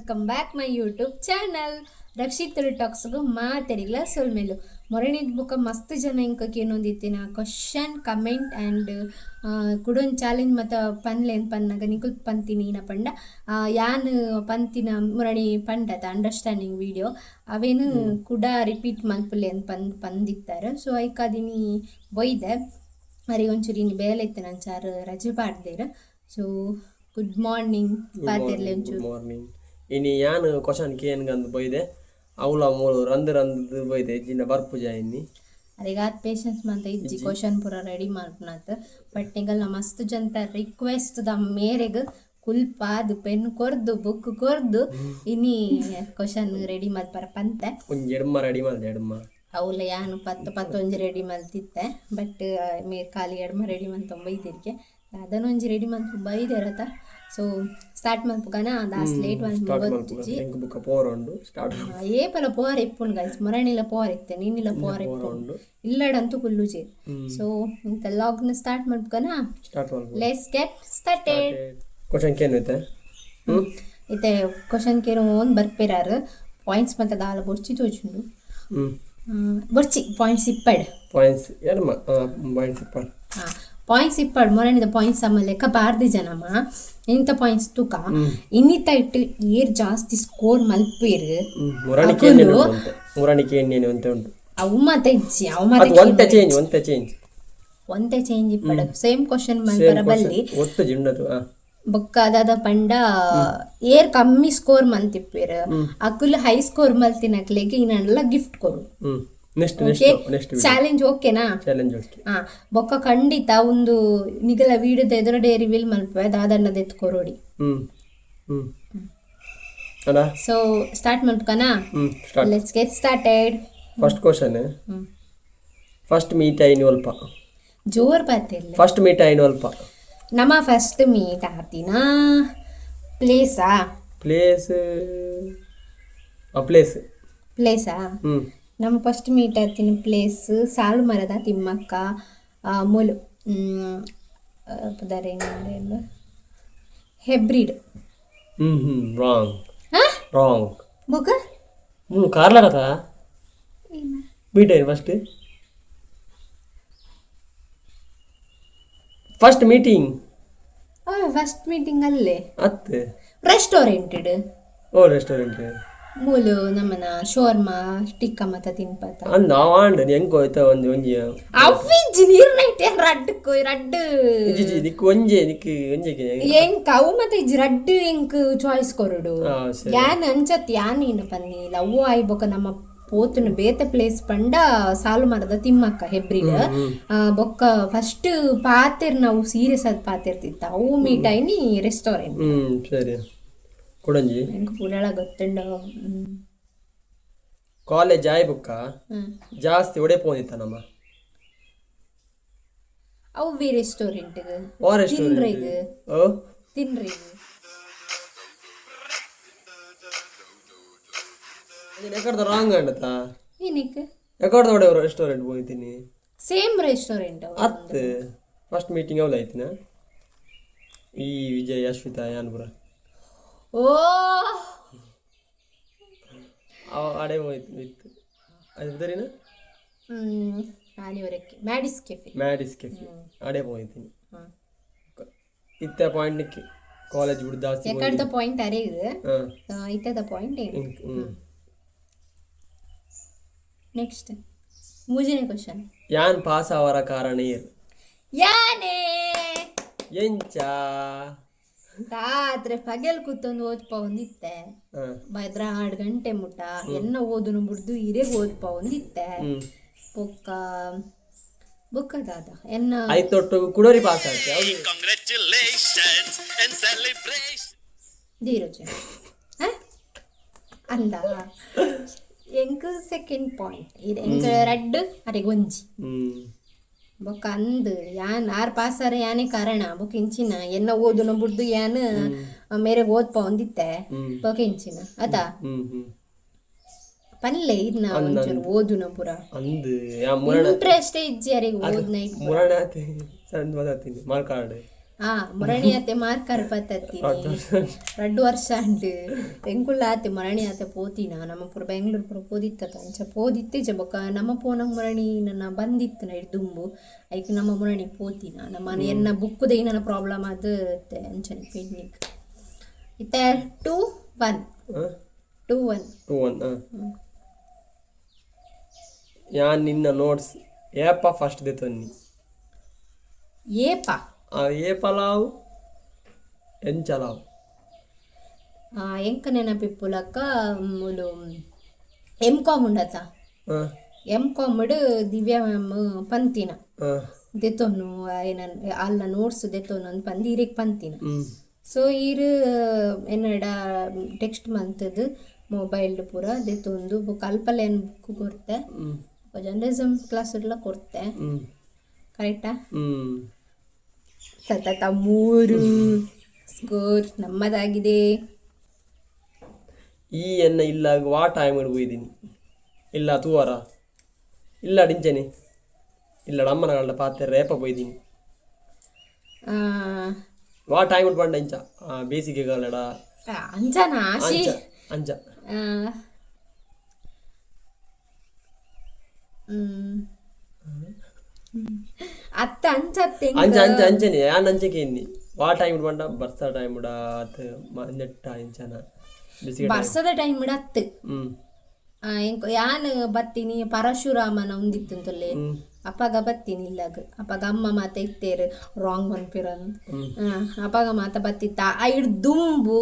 Welcome back my YouTube channel Rakshit ಟಾಕ್ಸ್ಗು ಮಾತೆರಿಗ್ಲ ಸೊಲ್ಮೆಲು. ಮೊರಣಿದ ಬೊಕ ಮಸ್ತ್ ಜನ ಇಂಕ ಕೇನೊಂದಿತ್ತಿನ ಕ್ವಶನ್ ಕಮೆಂಟ್ ಆ್ಯಂಡ್ ಕುಡೊಂದು ಚಾಲೆಂಜ್ ಮತ ಪನ್ಲೇನ್ ಪನ್ನಾಗ ನಿಕುಲ್ ಪಂತಿನಿ ಏನ ಪಂಡ ಯಾನ್ ಪಂತಿನ ಮುರಣಿ ಪಂಡತ ಅಂಡರ್ಸ್ಟ್ಯಾಂಡಿಂಗ್ ವಿಡಿಯೋ ಅವೇನು ಕುಡ ರಿಪೀಟ್ ಮಲ್ಪುಲೆ ಪಂದ್ ಪಂದಿತ್ತಾರೆ. ಸೊ ಐಕಾದಿನಿ ಬೊಯ್ದೆ ಅರೆ ಒಂಚೂರು ಇನಿ ಬೇಲೆ ಇತ್ತು ನಂಚಾರು ರಜೆ ಪಾಡ್ದೇರು. ಸೊ ಗುಡ್ ಮಾರ್ನಿಂಗ್ ಪಾತೆರ್ಲೆ ಒಂಚೂರು. Good morning. ಇನಿ ಯಾನ್ ಕ್ವಶನ್ ಕೇನ್ಗಂದು ಬೊಯ್ದೆ ಅವಲ ಮೂಲು ರಂದ್ ರಂದ್ ಬೊಯ್ದೆ ಜಿನ್ನ ಬರ್ಪುಜ ಇನ್ನಿ ಅರೆಗಾತ್ ಪೇಷನ್ಸ್ ಮಂತ ಇಜ್ಜಿ ಕ್ವಶನ್ ಪೂರ ರೆಡಿ ಮಲ್ಪುನಾತ್. ಬಟ್ ನಿಗಲ್ನ ಮಸ್ತ್ ಜನತ ರಿಕ್ವೆಸ್ಟ್ ದ ಮೇರೆಗ್ ಕುಲ್ಪಾದ್ ಪೆನ್ ಕೊರ್ದು ಬುಕ್ ಕೊರ್ದು ಇನಿ ಕ್ವಶನ್ ರೆಡಿ ಮಲ್ಪರ ಪಂತೆ. ಒಂಜಿ ಎಡ್ಮ ರೆಡಿ ಮಲ್ದೆ ಎಡ್ಮ ಅವಲ ಯಾನು ಪತ್ತು ಪತ್ತೊಂಜಿ ರೆಡಿ ಮಲ್ತಿತ್ತೆ. ಬಟ್ ಮೇರ್ ಖಾಲಿ ಎಡ್ಮ ರೆಡಿ ಮಲ್ತೊಂಬ ಇದ್ದಿರ್ಗೆ ಅದನ್ನೊಂಜಿ ರೆಡಿ ಮಲ್ತು ಬೈದೇರತ. ಸೊ ಸ್ಟಾರ್ಟ್ ಮಲ್ಪುಗನ ದಾಸ್ ಲೇಟ್ ಮಲ್ಪು ಎಂಕ್ ಬುಕ್ಕ ಪೋರ ಉಂಡು ಸ್ಟಾರ್ಟ್. ಏಪಲ ಪೋರ ಇಪ್ಪುಂಡು ಗೈಸ್, ಮೊರಣಿಲ ಪೋರ ಇತ್ತೆ ನಿನ್ನಿಲ ಪೋರ ಇಪ್ಪುಂಡು ಇಲ್ಲಡಂತೂ ಕುಲ್ಲುಜಿ. ಸೊ ಇಂತ ಲಾಗ್ನ ಸ್ಟಾರ್ಟ್ ಮಲ್ಪುಗನ ಸ್ಟಾರ್ಟ್ ಮಲ್ಪು. Let's get started. Question ಕೇನು ಇತ್ತೆ. ಇತ್ತೆ ಕ್ವಶನ್ ಕೇನು ಒಂದು ಬರ್ಪೇರಾರು ಪಾಯಿಂಟ್ಸ್ ಮತ್ತೆ ದಾಲ ಬೊರ್ಚಿ ತೋಜುಂಡು. ಬೊರ್ಚಿ ಪಾಯಿಂಟ್ಸ್ ಇಪ್ಪಡ್ ಪಾಯಿಂಟ್ಸ್ ಎಡ್ಮ ಪಾಯಿಂಟ್ಸ್ ಇಪ್ಪಡ್. ಪಾಯಿಂಟ್ಸ್ ಇಪ್ಪಡ್ ಮೊರಣಿದ ಪಾಯಿಂಟ್ಸ್ ಅಮ್ಮ ಲೆಕ್ಕ ಬಾರ್ದಿ ಜನಮ್ಮ ಇಂಥ ಪಾಯಿಂಟ್ಸ್ ತೂಕ ಇನ್ನಿತ ಇಟ್ಟು ಏರ್ ಜಾಸ್ತಿ ಸ್ಕೋರ್ ಮಲ್ಪೇರು. ಮುರಾಣಿ ಕೇನ್ನೇನೆ ಉಂಟು, ಮುರಾಣಿ ಕೇನ್ನೇನೆ ಅಂತ ಉಂಟು. ಅವು ಮಾತ ಇಜ್ಜಿ ಅವು ಮಾತ ಒಂತೆ ಚೇಂಜ್ ಒಂತೆ ಚೇಂಜ್ ಒಂತೆ ಚೇಂಜ್ ಇಪ್ಪಡ್ ಸೇಮ್ ಕ್ವಶನ್ ಮಲ್ಪರ ಬಲ್ಲಿ ಒತ್ತು ಜಿಂಡದು. ಬೊಕ್ಕ ಅದಾದ ಪಂಡ ಏರ್ ಕಮ್ಮಿ ಸ್ಕೋರ್ ಮಲ್ತಿಪ್ಪೇರು ಅಕುಲು ಹೈ ಸ್ಕೋರ್ ಮಲ್ತಿನಕ್ಲೆಗ್ ಇನ್ನೆಲ್ಲ ಗಿಫ್ಟ್ ಕೊರು. ನೆಕ್ಸ್ಟ್ ನೆಕ್ಸ್ಟ್ ನೆಕ್ಸ್ಟ್ ಚಾಲೆಂಜ್ ಓಕೆನಾ? Challenge okay. ಬೊಕ್ಕ ಖಂಡಿತ ಒಂದು ನಿಗಲ ವೀಡಿಯೋದ ಎದುರುಡೆ ರಿವೀಲ್ ಮಲ್ಪುವೆ ದಾದಣ್ಣದ ಎತ್ತು ಕೊರೋಡಿ. ಸೊ ಸ್ಟಾರ್ಟ್ ಮಲ್ಪುಕನಾ? Let's get started. First question. First meet ಆಯಿನಿ ಅಲ್ಪ ಜೋರ್ ಬಾತಿಲ್ಲ. ಫಸ್ಟ್ ಮೀಟ್ ಆಯಿನ ಅಲ್ಪ ನಮ್ಮ ಫಸ್ಟ್ ಮೀಟ್ ಆತಿನ ಪ್ಲೇಸಾ? Place place ಪ್ಲೇಸಾ? ನಮ್ಮ ಫಸ್ಟ್ ಮೀಟ್ ಆತಿನ ಪ್ಲೇಸ್ ಸಾಲು ಮರದ ತಿಮ್ಮಕ್ಕ ಮೂಲು ಪುದರ್ ಹೆಬ್ರಿಡ್. Wrong wrong. ಬೊಕ ಮೂಲು ಕಾರ್ಲಗತ ಮೀಟ್ ಆಯಿನ first first meeting. First meeting ಅಲ್ಲೇ ಅತ್ತೆ ರೆಸ್ಟೋರೆಂಟ್. ಓ ರೆಸ್ಟೋರೆಂಟ್ ಮೂಲು ನಮ್ಮನ ಶೋರ್ಮಾ ಟಿಕ್ಕ ಮತ ತಿನ್ಪತ ಅಂದ ಆಂಡ್ ಎಂಕ್ ಹೋಯ್ತ ಒಂಜಿ ಒಂಜಿ ಅವಿಜ್ಜಿ ನೀರ್ ನೈಟ್ ರಡ್ಡ್ ರಡ್ಡ್ ಇಜ್ಜಿ ನಿಕ್ ಒಂಜೆ ನಿಕ್ ಒಂಜೆ ಎಂಕ್ ಅವು ಮತ ಇಜ್ಜಿ ರಡ್ಡ್ ಎಂಕ್ ಚಾಯ್ಸ್ ಕೊರಡು. ಯಾನ್ ಅಂಚತ್ ಯಾನ್ ಏನ ಪನ್ನಿ ಲವ್ ಆಯ್ ಬೊಕ ನಮ್ಮ ಪೋತುನ ಬೇತೆ ಪ್ಲೇಸ್ ಪಂಡ ಸಾಲು ಮರದ ತಿಮ್ಮಕ್ಕ ಹೆಬ್ರಿಡ್. ಬೊಕ್ಕ ಫಸ್ಟ್ ಪಾತೆರ್ ನಾವು ಸೀರಿಯಸ್ ಆದ್ ಪಾತೆರ್ತಿತ್ತ ಅವು ಮೀಟ್ ಆಯ್ನಿ ರೆಸ್ಟೋರೆಂಟ್. ಸರಿ ಕೊಡಂಜಿ ಎಂಕ್ ಪುಡಳ ಗೊತ್ತುಂಡು. ಕಾಲೇಜ್ ಆಯ್ ಬುಕ್ಕ ಜಾಸ್ತಿ ಒಡೆ ಪೋನಿತ್ತ ನಮ್ಮ ಅವು ವಿ ರೆಸ್ಟೋರೆಂಟ್ ಓ ರೆಸ್ಟೋರೆಂಟ್ ಓ ತಿನ್ರಿ ಎಕಡ್ದ ರಾಂಗ್ ಅಂಡತ ಏನಕ್ಕೆ ಎಕಡ್ದ ಒಡೆ ರೆಸ್ಟೋರೆಂಟ್ ಹೋಗಿದ್ದೀನಿ ಸೇಮ್ ರೆಸ್ಟೋರೆಂಟ್ ಅತ್ ಫಸ್ಟ್ ಮೀಟಿಂಗ್ ಅವಲ ಆಯ್ತಿನ ಈ ವಿಜಯ್ ಅಶ್ವಿತಾ ಯಾನ್ಪುರ ಓ ಆಡೆ ಹೋಯ್ತು ಇತ್ತು ಅದು ಆನಿವರಕ್ಕೆ ಮ್ಯಾಡಿಸ್ ಕೆಫೆ. ಮ್ಯಾಡಿಸ್ ಕೆಫೆ ಆಡೆ ಹೋಯ್ತೀನಿ. ಇತ್ತ ಪಾಯಿಂಟ್ ನಿಕ್ಕಿ ಕಾಲೇಜ್ ಬಿಡು ಜಾಸ್ತಿ ಎಕಡ್ದ ಪಾಯಿಂಟ್ ಅರೆ ಇದು ಇತ್ತದ ಪಾಯಿಂಟ್ ಏನು. ನೆಕ್ಸ್ಟ್ ಮೂರನೇ ಕ್ವಶನ್. ಯಾನ್ ಪಾಸ್ ಆವರ ಕಾರಣ ಏರು? ಯಾನೇ ಎಂಚ ರಾತ್ರಿ ಪಗೆಲ್ ಕೂತೊಂದು ಓದ್ಪ ಒಂದಿತ್ತೆ ಬದ್ರ 2 ಗಂಟೆ ಮುಟ ಎನ್ನ ಓದುನು ಬಿಡ್ದು ಹಿರೇಗ್ ಓದ್ಪ ಒಂದಿತ್ತೆ. ಬೊಕ್ಕ ಬೊಕ್ಕ ದಾದ ಎನ್ನ ಐತೊಟ್ಟು ಕುಡೋರಿ ಪಾಸ್ ಆಯ್ತು. ಧೀರಜ್ ಅಂದ ಎಂಕ್ ಸೆಕೆಂಡ್ ಪಾಯಿಂಟ್ ಇದು ಎಂಕ್ ರಡ್ಡ್ ಅರೆಗ್ ಒಂಜಿ. ಬೊಕ್ಕ ಅಂದ್ ಯಾನ್ ಆರ್ ಪಾಸಾರ ಯಾನೇ ಕಾರಣ ಬೊಕ್ಕ ಇಂಚಿನ ಎನ್ನ ಓದುನ ಬುಡ್ದು ಯಾನ್ ಮೇರೆಗ್ ಓದ್ಪ ಒಂದಿತ್ತೆ ಬೊಕ್ಕ ಇಂಚಿನ ಅತಾ ಪಲ್ಲೆ ಇದ್ನ ಒಂಚೂರು ಓದುನ ಪೂರ ಇಂಟ್ರೆಸ್ಟ್ ಇಜ್ಜಿ ಅರೆಗ್ ಓದ್ನ. ಸಣ್ಣ ಮಾತಾಡ್ತೀನಿ ಮಾರ್ಕಾಡ್ ಆ ಮೊರಣಿ ಆತೆ ಮಾರ್ಕರ್ ಪತ್ತತ್ತೀನಿ 2 ವರ್ಷ ಅಂಡ್ ಎಂಕುಲ್ಲ ಆತೆ ಮೊರಣಿ ಆತೆ ಪೋತಿನ ನಮ್ಮ ಪೂರ ಬೆಂಗ್ಳೂರು ಪೂರ ಪೋದಿತ್ತ ಅಂಚ ಪೋದಿತ್ತೆ ಬೊಕ್ಕ ನಮ್ಮ ಪೋನ ಮೊರಣಿ ನನ್ನ ಬಂದಿತ್ತು ನೈಟ್ ದುಂಬು ಐಕ್ ನಮ್ಮ ಮೊರಣಿ ಪೋತಿನ ನಮ್ಮ ಎನ್ನ ಬುಕ್ಕುದ ಏನನ ಪ್ರಾಬ್ಲಮ್ ಅದು ಅಂಚನೆ ಪೆಂಡಿಂಗ್ ಇತ್ತ 2-1 2-1 2-1. ಯಾನ್ ನಿನ್ನ ನೋಟ್ಸ್ ಏಪ ಫಸ್ಟ್ ದೆತೊನ್ನಿ ಏಪ ಏ ಪಲಾವ್ ಎಂಚಲಾವ್ ಎಂಕ ನೆನಪಿಪ್ಪುಲಕ್ಕ ಮೂಲು ಎಮ್ ಕಾಮ್ ಉಂಡತ ಎಮ್ ಕಾಮ್ ದಿವ್ಯಾ ಮ್ಯಾಮ್ ಪಂತಿನ ದೆತೊನ್ನು ಏನ ಅಲ್ಲ ನೋಟ್ಸ್ ದೆತೊನ್ನು ಅಂದ್ ಪಂದ್ ಇರೆಗ್ ಪಂತಿನ. ಸೊ ಈರ್ ಎನ್ನಡ ಟೆಕ್ಸ್ಟ್ ಮಂತದ್ದು ಮೊಬೈಲ್ ಪೂರ ದೆತೊಂದು ಬೊಕ್ಕ ಅಲ್ಪಲ್ಲ ಏನು ಬುಕ್ ಕೊರ್ತೆ ಜರ್ನಲಿಸಮ್ ಕ್ಲಾಸ್ ಎಲ್ಲ ಕೊರ್ತೆ ಕರೆಕ್ಟಾ? ಸತತ 3 ಸ್ಕೋರ್ ನಮ್ಮದಾಗಿದೆ. ಈ ಎನ್ನ ಇಲ್ಲ ವಾ ಟೈಮ್ ಹೋಗಿದ್ದೀನಿ ಇಲ್ಲ ತೂವರ ಇಲ್ಲ ಡಿಂಚನೆ ಇಲ್ಲ ಅಮ್ಮನ ಪಾತ್ರೆ ರೇಪ ಪೋಯ್ದೀನಿ ವಾ ಟೈಮ್ ಪಂಡ ಇಂಚ ಬೇಸಿಗೆ ಕಾಲಡ ಅಂಚನ ಆಶಿ ಅಂಚ ಅತ್ತ ಅಂಚ ಅಂಚ ಅಂಚ ಅಂಚನೆ ಯಾನ್ ಅಂಚಕ್ಕೆ ಇನ್ನಿ ವಾ ಟೈಮ್ ಪಂಡ ಬರ್ಸ ಟೈಮ್ ಅತ್ ನೆಟ್ಟ ಇಂಚನ ಬರ್ಸದ ಟೈಮ್ ಅತ್ತು ಯಾನ್ ಬತ್ತೀನಿ ಪರಶುರಾಮನ ಉಂದಿತ್ತಂತೊಲ್ಲೆ ಅಪ್ಪಗ ಬತ್ತೀನಿ ಇಲ್ಲಾಗ ಅಪ್ಪಗ ಅಮ್ಮ ಮಾತ ಇತ್ತೇರು ರಾಂಗ್ ಪನ್ಪಿರನ್ ಅಪ್ಪಗ ಮಾತ ಬತ್ತಿತ್ತ ಐಡ್ ದುಂಬು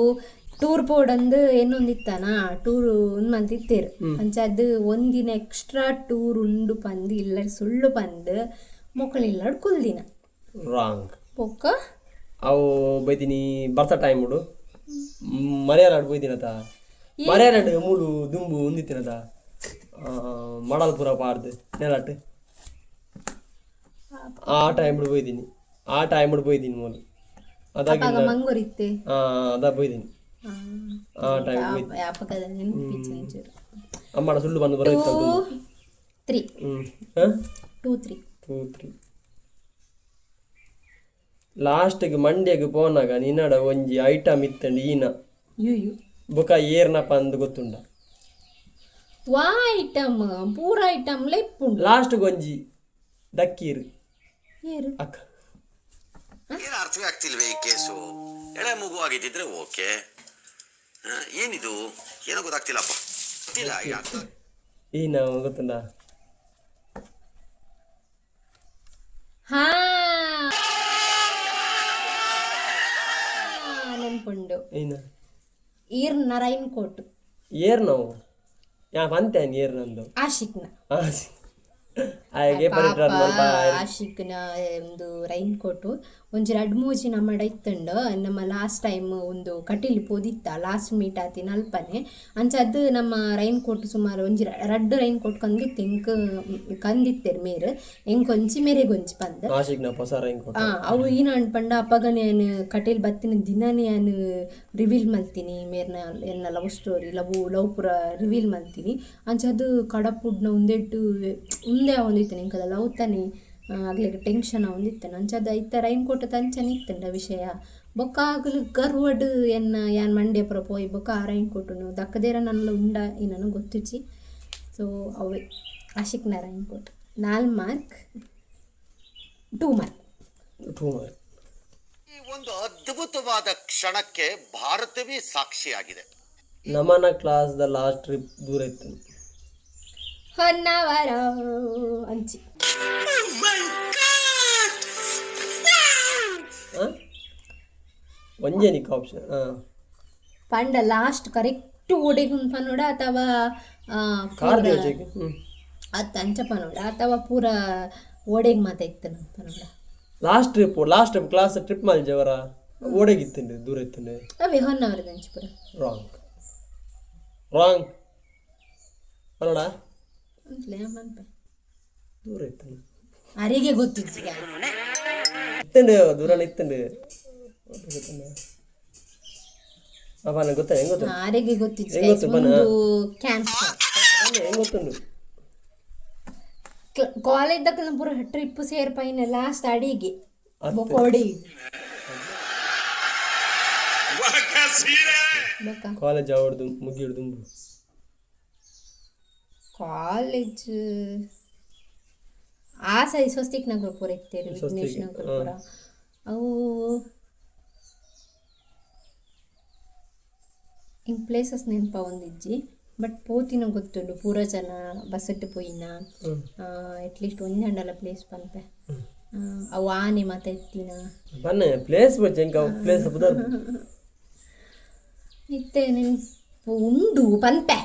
ಟೂರ್ ಪೋಡಂದು ಏನೊಂದಿತ್ತಾನ ಟೂರ್ ಮಂತ್ ಇತ್ತೇರು ಅಂಚ ಅದು ಒಂದಿನ ಎಕ್ಸ್ಟ್ರಾ ಟೂರ್ ಉಂಡು ಪಂದು ಇಲ್ಲ ಸುಳ್ಳು ಪಂದು ಮೊಕ್ಕಳು ಇಲ್ಲಾಡ್ ಕುಲ್ದಿನ ರಾಂಗ್ ಪೊಕ್ಕ ಅವು ಬೈತೀನಿ ಬರ್ಸ ಟೈಮ್ ಉಡು ಮರ್ಯಾಲಾಡ್ ಪೋಯ್ದಿನತ ಮರ್ಯಾಲಾಡ್ ಮೂಲು ದುಂಬು ಉಂದಿತ್ತಿನತ ಮಡಲ್ಪುರ ಪಾಡ್ದು ನೆಲಟ್ ಆ ಟೈಮ್ ಪೋಯ್ದೀನಿ ಆ ಟೈಮ್ ಪೋಯ್ದೀನಿ ಮೂಲು ಅದಾಗ ಮಂಗೂರಿತ್ತೆ ಅದ ಪೋಯ್ದೀನಿ ಆ ಟೈಮ್ ಅಮ್ಮಡ ಸುಳ್ಳು ಬಂದು ಬರೋ 3 2 3 2 3 ಲಾಸ್ಟ್ಗೆ ಮಂಡ್ಯಗೆ ಪೋನಾಗ ನಿನ್ನಡ ಒಂಜಿ ಐಟಮ್ ಇತ್ತಂಡು ಈನ ಬೊಕ ಏರ್ನಪ್ಪ ಅಂದ್ ಗೊತ್ತುಂಡ ವಾ ಐಟಮ್ ಪೂರ ಐಟಮ್ ಲೆಪ್ಪುಂಡು ಲಾಸ್ಟ್ ಒಂಜಿ ದಕ್ಕೀರು ಏರು ಅಕ್ಕ ಏನು ಅರ್ಥವೇ ಆಗ್ತಿಲ್ವೇ ಈ ಕೇಸು? ಎಳೆ ಮಗು ಆಗಿದ್ದಿದ್ರೆ ಓಕೆ. ಏನಿದು ಏನೋ ಗೊತ್ತಾಗ್ತಿಲ್ಲಪ್ಪ. ಗೊತ್ತಿಲ್ಲ ಈಗ ಅರ್ಥ ಈನ ಗೊತ್ತುಂಡ ಹಾ ನೆನ್ಪುಂಡು ಈನ ಈರ್ನ ರೈನ್ ಕೋಟ್ ಏರ್ ನಾವು ಯಾ ಪಂತೆ ಏರ್ ನಂದು ಆಶಿಕ್ನ ಆಯಗೆ ಆಶಿಕ್ನ ಒಂದು ರೈನ್ ಕೋಟು ಒಂಜಿ ರಡ್ಡ್ ಮೂಜಿ ನಮ್ಮಡ ಇತ್ತುಂಡು ನಮ್ಮ ಲಾಸ್ಟ್ ಟೈಮ್ ಒಂದು ಕಟೀಲ್ ಪೋದಿತ್ತ ಲಾಸ್ಟ್ ಮೀಟ್ ಆತಿನ ಅಲ್ಪನೆ ಅಂಚ ಅದು ನಮ್ಮ ರೈನ್ ಕೋಟ್ ಸುಮಾರು ಒಂಜಿ ರಡ್ಡ್ ರೈನ್ ಕೋಟ್ ಕಂದಿತ್ತು ಎಂಕ್ ಕಂದಿತ್ತೆರ್ ಮೇರ್ ಎಂಕೊಂಚಿ ಮೇರೆಗೊಂಚಿ ಪಂದ್ ಆಶಿಕ್ನ ಹೊಸ ರೈನ್ ಕೋಟ್ ಅವು ಈನ ಪಂಡ ಅಪ್ಪಗ ನಾನು ಕಟೀಲ್ ಬತ್ತಿನ ದಿನನೇ ನಾನು ರಿವೀಲ್ ಮಲ್ತೀನಿ ಮೇರ್ನ ಎನ್ನ ಲವ್ ಸ್ಟೋರಿ ಲವ್ ಲವ್ ಪೂರ ರಿವೀಲ್ ಮಲ್ತೀನಿ ಅಂಚ ಅದು ಕಡಪುಡ್ನ ಉಂದೆಟ್ಟು ಉಂದೆ ಒಂದಿತ್ತು ಎಂಕದ ಲವ್ ತಾನೆ ಆಗ್ಲಿಕ್ಕೆ ಟೆನ್ಷನ್ ಒಂದಿತ್ತು ಅಂಚದ ಇತ್ತ ರೈನ್ ಕೋಟ್ ಅಂಚನೆ ಇತ್ತಂಡ ವಿಷಯ ಬೊಕ್ಕ ಆಗಲು ಗರ್ವಡ್ ಎನ್ನ ಯಾನ್ ಮಂಡ್ಯಪುರ ಪೋಯಿ ಬೊಕ್ಕ ಆ ರೈನ್ ಕೋಟುನು ದಕ್ಕದೇರ ನನ್ನ ಉಂಡ ಏನನು ಗೊತ್ತುಚಿ. ಸೊ ಅವೇ ಆಶಿಕ್ನ rain coat 4 mark 2 mark 2 mark. ಈ ಒಂದು ಅದ್ಭುತವಾದ ಕ್ಷಣಕ್ಕೆ ಭಾರತವೇ ಸಾಕ್ಷಿಯಾಗಿದೆ. ನಮನ ಕ್ಲಾಸ್ the last trip ದೂರ ಇತ್ತು ಹೊನ್ನಾವರ ಅಂಚಿ ಒಂಜೇ ನಿಕ್ಕ ಆಪ್ಷನ್ ಪಂಡ ಲಾಸ್ಟ್ ಕರೆಕ್ಟ್ ಓಡೆಗುಂದ್ ಪನೋಡ ಅಥವಾ ಕಾರ್ ಅತ್ತ ಅಂಚ ಪನೋಡ ಅಥವಾ ಪೂರ ಓಡೆಗ್ ಮಾತಾಯ್ತು ಪನೋಡ last trip last trip class trip ಮಲ್ಜವರ ಓಡೆಗಿತ್ತಂಡು ದೂರ ಇತ್ತಂಡು ಅವೇ ಹೊನ್ನಾವರದ ಅಂಚಿ ಪೂರ ರಾಂಗ್ ರಾಂಗ್ ಪನೋಡ ಅಂತಲೇ ಮನ್ಪೆ ದೂರ ಇತ್ತಂಡು ಅರಿಗೆ ಗೊತ್ತಿತ್ತು ಇತ್ತಂಡು ದೂರ ಇತ್ತಂಡು ಅಪ್ಪ ನಂಗೆ ಗೊತ್ತಾ ಹೆಂಗ್ ಗೊತ್ತು ಅರಿಗೆ ಗೊತ್ತಿತ್ತು ಹೆಂಗ್ ಗೊತ್ತು ಬನ್ನ? ಒಂದು ಕ್ಯಾನ್ಸರ್ ಹೆಂಗ್ ಗೊತ್ತುಂಡು ಕಾಲೇಜ್ ದಕ್ಕನ ಪೂರ ಟ್ರಿಪ್ ಸೇರ್ಪೈನ ಲಾಸ್ಟ್ ಅಡಿಗೆ ಬೊಕ ಒಡಿ ಬೊಕ್ಕ ಕಾಲೇಜ್ ಅವಡ್ದು ಮುಗಿಯುಡ್ದು. ಕಾಲೇಜ್ ಆ ಸರಿ ಸ್ವಸ್ತಿಕ್ ನಗರ ಪೂರ ಇತ್ತೇರು, ವಿಘ್ನೇಶ್ ನಗರ ಪೂರ. ಅವು ಇಂಕ್ ಪ್ಲೇಸಸ್ ನೆನಪ ಒಂದಿಜ್ಜಿ, ಬಟ್ ಪೋತಿನ ಗೊತ್ತುಂಡು. ಪೂರ ಜನ ಬಸ್ಸಟ್ಟು ಪೋಯಿನ. ಅಟ್ಲೀಸ್ಟ್ ಒಂಜಿ ಅಂಡಲ ಪ್ಲೇಸ್ ಪನ್ಪೆ. ಅವು ಆನೆ ಮಾತ ಇತ್ತಿನ. ಬನ್ನೆ ಪ್ಲೇಸ್ ಬಚ್ಚ ಎಂಕ ಪ್ಲೇಸ್ ಪುದರ್. ಇತ್ತೆ ನೆನ್ಪು ಉಂಡು ಪನ್ಪೆ.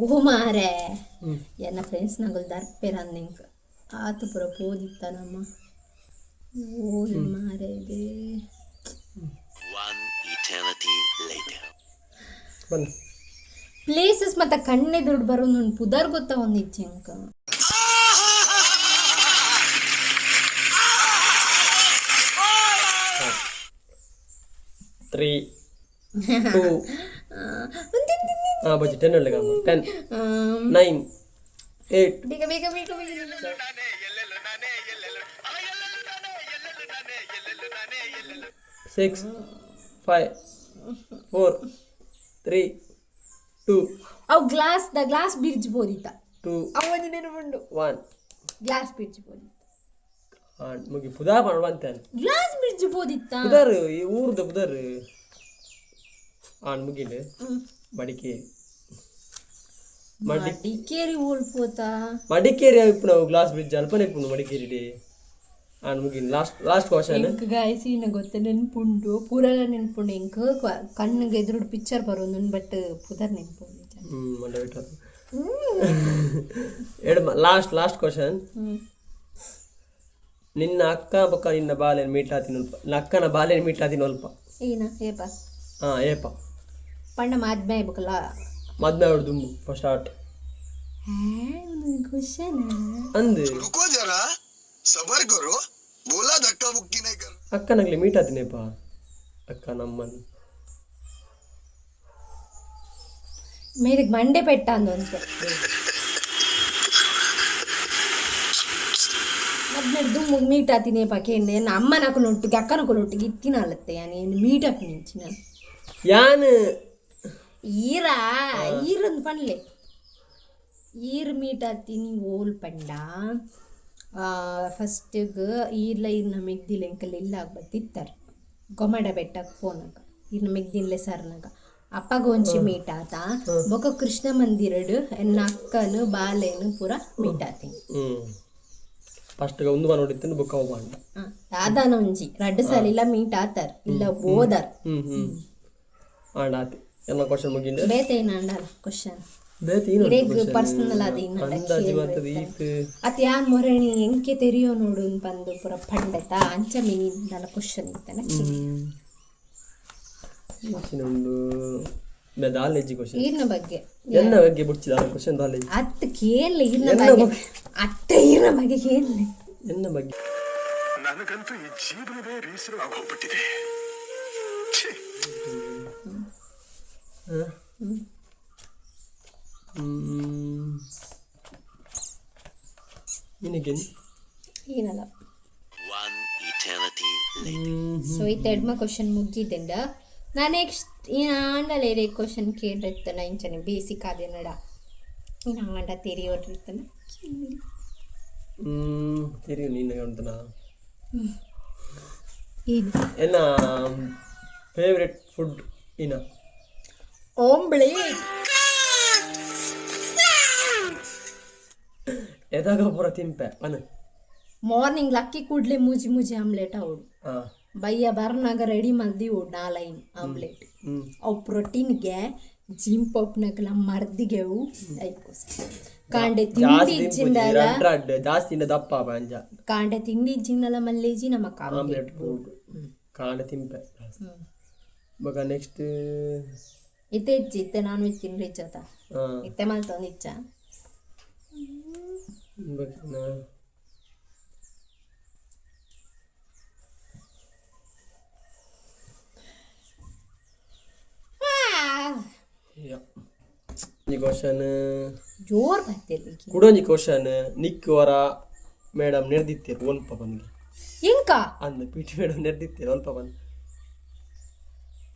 ಓ ಮಾರೆ, ಎನ್ನ ಫ್ರೆಂಡ್ಸ್ ನಗಲ್ ದರ್ಪೆರ್ ಅಂದ್ ಆತು ಪೂರ ಪೋದಿತ್ತ ನಮ್ಮ. ಓ ಮಾರೆ ಇದೆ. One eternity later. ಬನ್ನಿ. ಪ್ಲೇಸಸ್ ಮತ್ತೆ ಕಣ್ಣೆ ದುಡ್ಡು ಬರೋದು ಪುದರ್ ಗೊತ್ತಾ ಒಂದಿಜ್ಜಿ ಅಂಕ. 3, 2, ಹಾಂ ಬಚ್ಚಿ, 10 ಒಳ್ಳೆ. 10, 9, 8. ಬೇಗ ಬೇಗ ಬೇಗ ಬೇಗ. 6, 5, 4, 3, 2. ಅವು ಗ್ಲಾಸ್ the glass bridge ಬೋದಿತ್ತ. 2. ಅವು ಒಂದು ನೆನಪುಂಡು. 1. Glass bridge ಬೋದಿತ್ತ. ಮುಗಿ ಪುದಾ ಮಾಡುವಂತೇನೆ. Glass bridge ಬೋದಿತ್ತ. ಪುದರ್, ಈ ಊರ್ದ ಪುದರ್. ಆಣ್ ಮುಗಿಲು. ಮಡಿಕೇರಿ, ಮಡಿ ಮಡಿಕೇರಿ ಓಲ್ಪೋತಾ? ಮಡಿಕೇರಿ ಇಪ್ಪು ಗ್ಲಾಸ್ ಬ್ರಿಡ್ಜ್ ಅಲ್ಪನೆ ಇಪ್ಪು ಮಡಿಕೇರಿ. ಆಣ್ ಮುಗಿಲ್, ಲಾಸ್ಟ್ ಲಾಸ್ಟ್ ಕ್ವಶನ್. ಎಂಕ್ ಗಾಯ್ಸ್ ಇನ್ನ ಗೊತ್ತ ನೆನ್ಪುಂಡು, ಪೂರೆಲ್ಲ ನೆನ್ಪುಂಡು. ಎಂಕ್ ಕಣ್ಣಿಗೆ ಎದುರುಡು ಪಿಕ್ಚರ್ ಬರೋದು, ಬಟ್ ಪುದರ್ ನೆನ್ಪುಂಡು. ಹ್ಞೂ, ಮಂಡೆ ಬಿಟ್ಟು ಎಡಮ. Last last question. ನಿನ್ನ ಅಕ್ಕ ಬೊಕ್ಕ ನಿನ್ನ ಬಾಲೆನ್ ಮೀಟ್ ಆತಿನಲ್ಪ? ಅಕ್ಕನ ಬಾಲೆನ್ ಮೀಟ್ ಆತಿನಲ್ಪ? ಏನ ಏಪ? ಹಾಂ, ಏಪ? ಪಂಡ ಮಾದ್ಮೆ ಬೊಕಲ. ಮದ್ಮೆ ಅವಳು ದುಂಬು ಫಸ್ಟ್ ಆರ್ಟ್. ಕ್ವಶನ್. ಅಂದು. रुको जरा, सबर करो, बोला धक्का मुक्की नहीं कर. ಅಕ್ಕನಗ್ಲಿ ಮೀಟ್ ಆತಿನೇಪ, ಅಕ್ಕ ನಮ್ಮನ್. ಮೇರೆಗೆ ಮಂಡೆ ಪೆಟ್ಟ ಅಂದು ಅಂತೆ. ಮದ್ಮೆ ದುಮ್ಮು ಮೀಟ್ ಆತಿನೇ ಪಾಕೆ. ಅಮ್ಮನಕುಲು ಒಟ್ಟಿಗೆ ಅಕ್ಕನಕುಲು ಒಟ್ಟಿಗೆ ಇತ್ತಿನ ಅಲ್ಲತ್ತೆ. ಯಾನ್ ಮೀಟ್ ಅಪ್ ನಿಂಚಿನ. ಯಾನ್. ಈರ ಈರಂದು ಪನ್ಲೆ. ಈರ್ ಮೀಟ್ ಆತೀನಿ ಓಲ್ ಪಂಡ, ಫಸ್ಟಿಗೆ ಈರ್ಲ ಈರ್ನ ಮೆಗ್ದಿಲ್ಲ ಎಂಕಲ್ ಎಲ್ಲ ಬತ್ತಿತ್ತಾರೆ ಗೊಮಡ ಬೆಟ್ಟಕ್ಕೆ ಪೋನಾಗ ಈರ್ನ ಮೆಗ್ದಿನ್ಲೆ ಸರ್ನಾಗ ಅಪ್ಪಗ ಒಂಚಿ ಮೀಟ್ ಆತ. ಬೊಕ ಕೃಷ್ಣ ಮಂದಿರಡು ಎನ್ನ ಅಕ್ಕನು ಬಾಲೆನು ಪೂರ ಮೀಟ್ ಆತೀನಿ. ಹ್ಞೂ, ಫಸ್ಟ್ ಒಂದು ನೋಡಿತ್ತು ಬುಕ್ ಹೋಗ್ಬಂಡ. ದಾದಾನ ಒಂಜಿ ರಡ್ಡು ಸಲ ಮೀಟ್ ಆತಾರ ಇಲ್ಲ ಬೋದರ್. ಹ್ಞೂ ಹ್ಞೂ ಆಂಡ ಆತಿ ಎಲ್ಲ ಕ್ವಶನ್ ಮುಗಿಂದ. ಬೇತೆ ಏನಂಡಲ್ಲ ಕ್ವಶನ್? ಬೇತೆ. ಇರೆಗ್ ಪರ್ಸನಲ್ ಅದು. ಅಂದಾಜಿ ಬರ್ತದೆ ಈತ್. ಅತ್ ಯಾನ್ ಮೊರಣಿ ಎಂಕೆ ತೆರಿಯೋ ನೋಡು ಬಂದು ಪೂರ ಪಂಡತ ಅಂಚ ಮಿನಿ ದಾಲ ಕ್ವಶನ್ ಇತ್ತನ. ಉಂಡು ದಾಲೇಜಿ ಕ್ವಶನ್. ಈರ್ನ ಬಗ್ಗೆ. ಎನ್ನ ಬಗ್ಗೆ ಬುಡ್ಚಿ ದಾಲ ಕ್ವಶನ್ ದಾಲೇಜಿ. ಅತ್ ಕೇಳಲೆ ಈರ್ನ ಬಗ್ಗೆ, ಅತ್ತ ಈರ್ನ ಬಗ್ಗೆ ಕೇಳಲೆ. ಎನ್ನ ಬಗ್ಗೆ? ನನಗಂತೂ ಈ ಜೀವನವೇ ಬೇಸರವಾಗಿ ಹೋಗ್ಬಿಟ್ಟಿದೆ. ಛೀ. ಹ್ಮ್, ನಿನಗೇನು? ಏನಲ್ಲ. One eternity later. So ಇತ್ತ ಎಡ್ಮ ಕ್ವಶನ್ ಮುಗಿದಿಂಡ. ನಾ ನೆಕ್ಸ್ಟ್ ಈ ಆಂಡಲ ಏರೇ ಕ್ವಶನ್ ಕೇಳಿರ್ತನ ಇಂಚನೆ ಬೇಸಿಕ್ ಆದ ನಡ ಇನ್ನು ಆಂಡ ತೆರಿಯೋರಿರ್ತನ. ಹ್ಮ್, ತಿರುಗಿ ನೀನು ಉಂಟನಾ? ಏನು? ಎನ್ನ ಫೇವ್ರೆಟ್ ಫುಡ್ ಇನ? ಓಂಬ್ಲೇಟ್. ಎದಾಗ ಪೂರ ತಿಂಪೆ ಪನ? ಮಾರ್ನಿಂಗ್ ಲಕ್ಕಿ ಕೂಡಲೇ ಮೂಜಿ ಮೂಜಿ ಆಮ್ಲೆಟ್ ಅವಡು. ಬಯ್ಯ ಬರ್ನಾಗ ರೆಡಿ ಮಲ್ದಿ ಓಡ್ ನಾಲೈನ್ ಆಮ್ಲೆಟ್. ಅವು ಪ್ರೋಟೀನ್ಗೆ ಜಿಮ್ ಪೊಪ್ನಕಲ ಮರ್ದಿಗೆ ಅವು ಐಕೋಸ್ಕರ. ಕಾಂಡೆ ತಿಂಡಿ ಜಾಸ್ತಿ ಇಜ್ಜಿಂಡಲ ರಡ್ಡ್ ಜಾಸ್ತಿ ಇಂದ ದಪ್ಪ ಅಂಜ. ಕಾಂಡೆ ತಿಂಡಿ ಇಜ್ಜಿಂಡಲ ಮಲ್ಲೇಜಿ ನಮಕ್ ಆಮ್ಲೆಟ್. ಆಮ್ಲೆಟ್ ಫುಡ್ ಕಾಂಡೆ ತಿಂಪೆ ಬೊಕ ನೆಕ್ಸ್ಟ್? ಇತ್ತೆ ಇಜ್ಜಿ, ಇತ್ತೆ ನಾನ್ ವೆಜ್ ತಿನ್ರೆ ಇಜ್ಜತ. ಇತ್ತೆ ಮಲ್ತೊಂದು ಇಚ್ಚ. ಬೊಕ ಈ ಕ್ವಶನ್. ಜೋರ್ ಬತ್ತಿರ್ಲಿಕ್ಕೆ. ಕುಡೊಂಜಿ ಕ್ವಶನ್. ನಿಕ್ ವರ ಮೇಡಮ್ ನೆರ್ದಿತ್ತೆರ್ ಒಲ್ಪ ಪನ್ಲೆ. ಎಂಕ? ಅಂದ್ ಪಿಟಿ ಮೇಡಮ್ ನೆರ್ದಿತ್ತೀರ ಅಲ್ಪ ಬಂದು.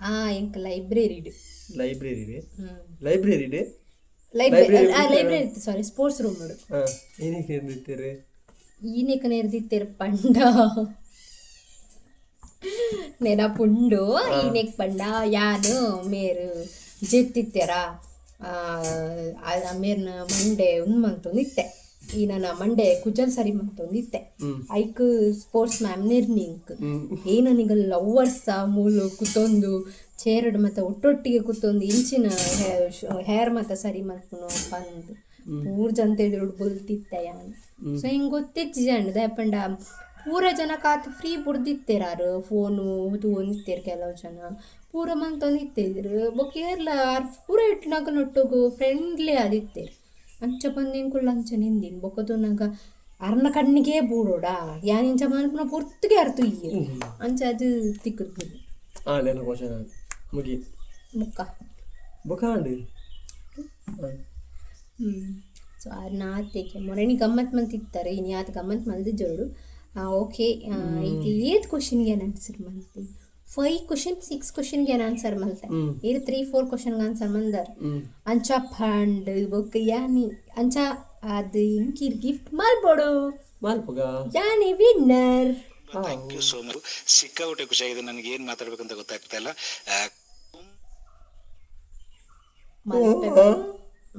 ಆ ಎಂಕ library. Library? Library. Library, library, sorry, sports room. ಹಾಂ, ಏನಕ್ಕೆ ನೆರ್ದಿತ್ತೀರಿ? ಈನೆಕ ನೆರ್ದಿತ್ತೆರ್ ಪಂಡ ನೆನಪುಂಡು. ಈನೆಕ್ ಪಂಡ ಯಾನು ಮೇರು ಜೆತ್ತಿತ್ತೆರ, ಮೇರ್ನ ಮಂಡೆ ಉಂದು ಮಂತೊಂದಿತ್ತೆ, ಈ ನನ್ನ ಮಂಡೆ ಕುಜಲ್ ಸರಿ ಮಂತೊಂದಿತ್ತೆ. ಐಕ್ ಸ್ಪೋರ್ಟ್ಸ್ ಮ್ಯಾಮ್ ನಿರ್ನಿಂಕ್, ಏನ ನಿಗಲ್ ಲವ್ವರ್ಸ ಮೂಲು ಕುತ್ತೊಂದು ಚೇರಡ್ ಮತ್ತೆ ಒಟ್ಟೊಟ್ಟಿಗೆ ಕುತ್ತೊಂದು ಇಂಚಿನ ಹೇರ್ ಮತ್ತೆ ಸರಿ ಮಲ್ಪುನು ಪಂದ್ ಪೂರ್ ಜನ ಎದುರುಡು ಬುಲ್ತಿತ್ತೆ ಯಾನ್. ಸೊ ಹಿಂಗೆ ಗೊತ್ತಿತ್ತು ಜಂಡ್ ದಾಯೆ ಪೂರ ಜನ ಕಾತ್ ಫ್ರೀ ಬುಡ್ದಿತ್ತೆರಾರು, ಫೋನು ತೂವೊಂದಿತ್ತೆರ್, ಕೆಲವು ಜನ ಪೂರ ಮಂತೊಂದಿತ್ತೆರ್. ಬೊಕ್ಕ ಏರ್ಲ ಆರ್ ಪೂರ ಇಟ್ನಗಲ್ನೊಟ್ಟುಗು ಫ್ರೆಂಡ್ಲಿ ಆದಿತ್ತೆರ್. ಅಂಚ ಪಂದ್ ಎಂಕುಲು ಅಂಚ ನಿಂದಿನ್. ಬೊಕ್ಕ ತೂನಗ ಅರ್ನ ಕಣ್ಣಿಗೆ ಬೂಡೋಡಾ, ಯಾನ್ ಇಂಚ ಮನ್ಪುನ ಪೊರ್ತುಗೆ ಅರ್ ತುಯ್ಯೆರ್, ಅಂಚ ಅದು ತಿಕ್ಕುದು. ಆಂಡ್ ಕ್ವಶನ್ ಆಂಡ್, ಮುಗಿ. ಬೊಕ್ಕ? ಬೊಕ್ಕ ಆಂಡ್. ಸೊ ಆರ್ನ ಆತೆಗೆ ಮೊರಣಿ ಗಮ್ಮತ್ ಮಂತಿತ್ತಾರೆ, ಇನಿ ಆತ್ ಗಮ್ಮತ್ ಮಲ್ದು ಜೋಡು. ಓಕೆ, ಇದು ಏತ್ ಕ್ವಶನ್ಗೆ ಏನು ಆನ್ಸರ್ ಮಲ್ತಿ? Five question, six ಕ್ವಶನ್ಗೆ ಏನು ಆನ್ಸರ್ ಮಲ್ತೆ? ಇರ್ ತ್ರೀ ಫೋರ್ ಕ್ವಶನ್ಗೆ ಆನ್ಸರ್ ಮಂದರ್. ಅಂಚ ಫಂಡ್ ಬೊಕ್ಕ ಯಾನಿ ಅಂಚ ಅದು ಇಂಕಿರ್ gift ಮಲ್ಬೋಡು. ಮಲ್ಪುಗ. ಯಾನಿ winner. Thank you so much. ಸಿಕ್ಕಾಪಟ್ಟೆ ಖುಷಿಯಾಗಿದೆ ನನಗೆ. ಏನು ಮಾತಾಡ್ಬೇಕಂತ ಗೊತ್ತಾಗ್ತಾ ಇಲ್ಲ. ಮಲ್ಪೆ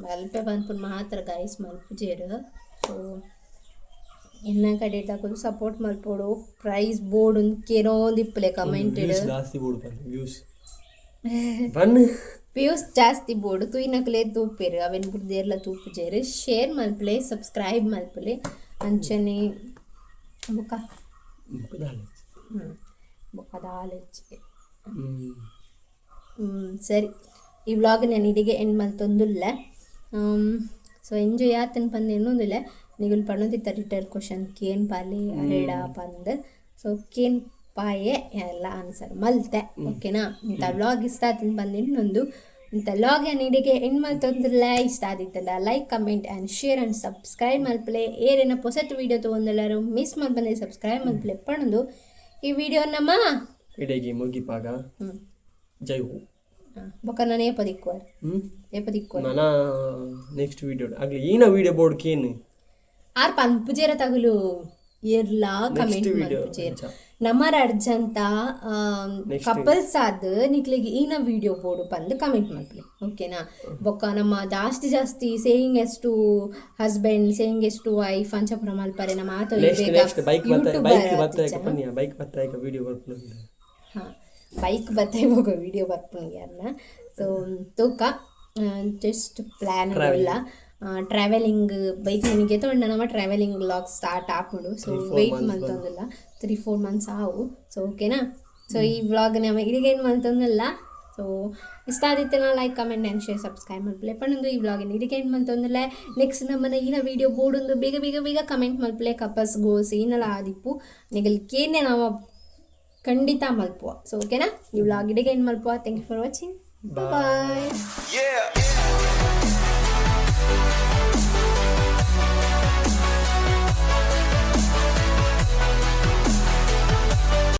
ಮಲ್ಪೆ ಪನ್ಪುನ ಮಾತ್ರ ಗೈಸ್ ಮಲ್ಪುಜೆರ್. ಸೊ ಎನ್ನ ಕಡೆಟಾಕುಲು ಸಪೋರ್ಟ್ ಮಲ್ಪೊಡು. ಪ್ರೈಸ್ ಬೋರ್ಡ್ ಕೇನೊಂದು ಇಪ್ಪಲೆ ಕಮೆಂಟೆಡ್. ವ್ಯೂಸ್ ಜಾಸ್ತಿ ಬೋಡು ಪನ್, ವ್ಯೂಸ್ ಬನ್. ವ್ಯೂಸ್ ಜಾಸ್ತಿ ಬೋಡು. ತೂಯಿನಕುಲೇ ತೂಪೆರ್, ಅವೆನ್ ಬುಡ್ದೇರ್ಲ ತೂಪುಜೆರ್. ಶೇರ್ ಮಲ್ಪುಲೆ, ಸಬ್ಸ್ಕ್ರೈಬ್ ಮಲ್ಪುಲೆ. ಅಂಚನೆ ಬೊಕ್ಕ ಬೊಕ್ಕ ದಾಲಜ್ಜಿ. ಸರಿ, ಈ ವ್ಲಾಗ್ ನಾನು ಇಡಿಗೆ ಎಂಡ್ ಮಲ್ತೊಂದುಲ್ಲೆ. ಸೊ ಎಂಜಾಯ್ ಆತನ್ ಪಂದ್ ಎನ್ನೊಂದುಲ್ಲೆ. ನಿಗುಲ್ ಪನ್ನೊಂದಿತ್ತ return question Kane ಪಾಲೆ ಅರೆಡ ಪಂದ್. ಸೊ ಕೇನ್ ಪಾಯೆ, ಎಲ್ಲ ಆನ್ಸರ್ ಮಲ್ತೆ, ಓಕೆನಾ? ಇಂಥ ವ್ಲಾಗ್ ಇಷ್ಟ ಆತನ್ ಪಂದ್ ಇನ್ನೊಂದು ಇಂಥ ವ್ಲಾಗ್ ಏನು ಇಡಿಗೆ ಎಂಡ್ ಮಲ್ತೊಂದುಲ್ಲೆ. ಇಷ್ಟ ಆದಿತ್ತಂಡ like, comment and share and subscribe ಮಲ್ಪಲೆ. ಏರೇನ ಪೊಸತ್ ವೀಡಿಯೋ ತೊಗೊಂದೆಲ್ಲರೂ ಮಿಸ್ ಮಲ್ಪಂದೆ ಸಬ್ಸ್ಕ್ರೈಬ್ ಮಲ್ಪಲೆ ಪಣೊಂದು ಈ ವಿಡಿಯೋ ನಮ್ಮ ಇಡೆಗೆ ಮುಗಿಪಾಗ. ಜೈ ಹೋ. ಬೊಕ್ಕ ನಾನು ಏಪ ದಿಕ್ಕುವ? ಏಪ ದಿಕ್ಕುವ? ನನ ನೆಕ್ಸ್ಟ್ ವಿಡಿಯೋ ಆಗ್ಲಿ. ಈನ ವಿಡಿಯೋ ಬೋರ್ಡ್ ಕೇನ್. ಆರ್ ಪನ್ಪುಜೆರ ತಗುಲು ಏರ್ಲಾ ಕಮೆಂಟ್ video ಮಲ್ಪುಜೆರ್. ಅಂಚ. ನಮರ ಅರ್ಜಂತ Next. Couples ಆದ್ ನಿಕ್ಲೆಗ್ ಈನ ವಿಡಿಯೋ ಬೋಡು ಪಂದ್ ಕಮೆಂಟ್ ಮಲ್ಪಲೆ, ಓಕೆನಾ? ಬೊಕ್ಕ ನಮ್ಮ ಜಾಸ್ತಿ ಜಾಸ್ತಿ saying yes to husband, saying yes to wife ಅಂಚ ಪೂರ ಮಲ್ಪರೆ. ನಮ್ಮ ಆತ next next bike ಬತ್ತ, ಬೈಕ್ ಬತ್ತ ಪನ್ಯ, ಬೈಕ್ ಬತ್ತ ವಿಡಿಯೋ ಬರ್ಪುನ. ಹಾಂ, ಬೈಕ್ ಬತ್ತ ಇವಾಗ ವಿಡಿಯೋ ಬರ್ಪುಂಡು ಯಾರನ್ನ. ಸೊ ತೂಕ, ಜಸ್ಟ್ ಪ್ಲ್ಯಾನ್ ಇಲ್ಲ. ಟ್ರಾವೆಲಿಂಗ್ ಬೈಕ್ ನನಗೆ ತಗೊಂಡ ನಮ್ಮ travelling vlog start ಆಪುಂಡು. So wait ಮಲ್ತೊಂದಿಲ್ಲ, 3-4 months ಆವು. ಸೊ ಓಕೆನಾ? ಸೊ ಈ ವ್ಲಾಗ್ ನಮ್ಮ ಇಡಿಗೇನು ಮಲ್ತೊಂದಿಲ್ಲ. ಸೊ ಇಷ್ಟ ಆದಿತ್ತನ like, comment and share, subscribe ಮಲ್ಪಲೆ ಪಣ್ಣೊಂದು ಈ ವ್ಲಾಗಿನ ಇಡಿಗೇನು ಮಲ್ತೊಂದಿಲ್ಲ. ನೆಕ್ಸ್ಟ್ ನಮ್ಮನ್ನ ಈನ ವಿಡಿಯೋ ಬೋರ್ಡೊಂದು ಬೇಗ ಬೇಗ ಬೇಗ ಕಮೆಂಟ್ ಮಲ್ಪಲೆ. ಕಪಲ್ಸ್ ಗೋಲ್ಸ್ ಏನಲ್ಲ ಆದಿಪ್ಪು, ನಿಗಲ್ ಕೇನೆ ನಾವು ಖಂಡಿತ ಮಲ್ಪುವ. ಸೊ ಓಕೆನಾ? ಈ ವ್ಲಾಗ್ ಇಡಿಗೆ ಏನು ಮಲ್ಪುವ. Thank you for watching, bye. Yeah.